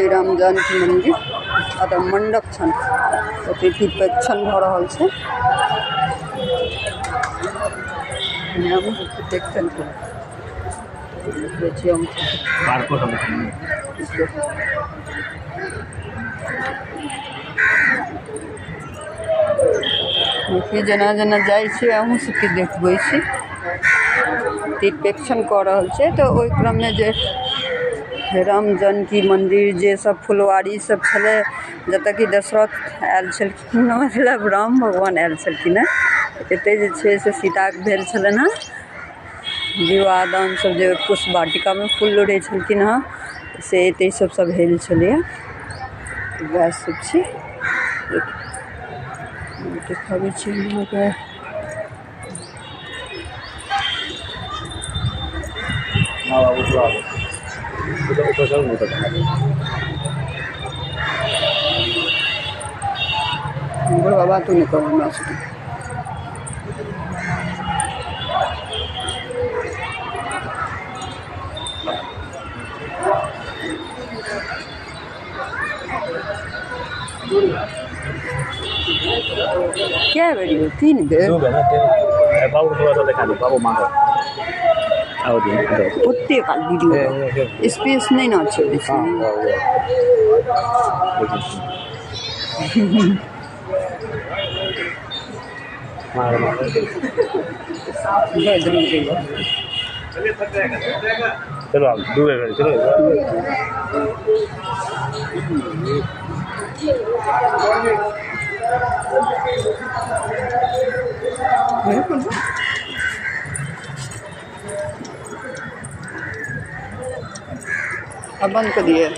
राम जानकी मंदिर अतऽ मंडप छन, ओतऽ तिरपेक्षण भऽ रहल छै। देखबै छी हम। देखियौ जेना जेना जाइ छी अहूँ सबके देखबै छी। तिरपेक्षण कऽ रहल छै तऽ ओहि क्रममे जे राम जानकी मंदिर जे सब फुलवारी सब छलै, जतऽ कि दशरथ आयल छलखिन, मतलब राम भगवान आयल छलखिन हेँ, एतै जे छै से सीताके भेल छलनि हेँ विवाह दान सब, जे पुष्प वाटिकामे फूल लोढ़ै छलखिन हेँ से एतै सब सब भेल छलैए। वएह सब छै देखाबै छी अहाँके। बाबा तू नहि कहू हमरा सबके। क्या बेर यौ? 3 बेर। बाबू थोड़ा सा देखा दो, बाबू मांगो। आओ दी ओते काल वीडियो स्पेस नहि ने छै बेसी। चलो आप 2 बेर चलो। अब बंद कर दिए।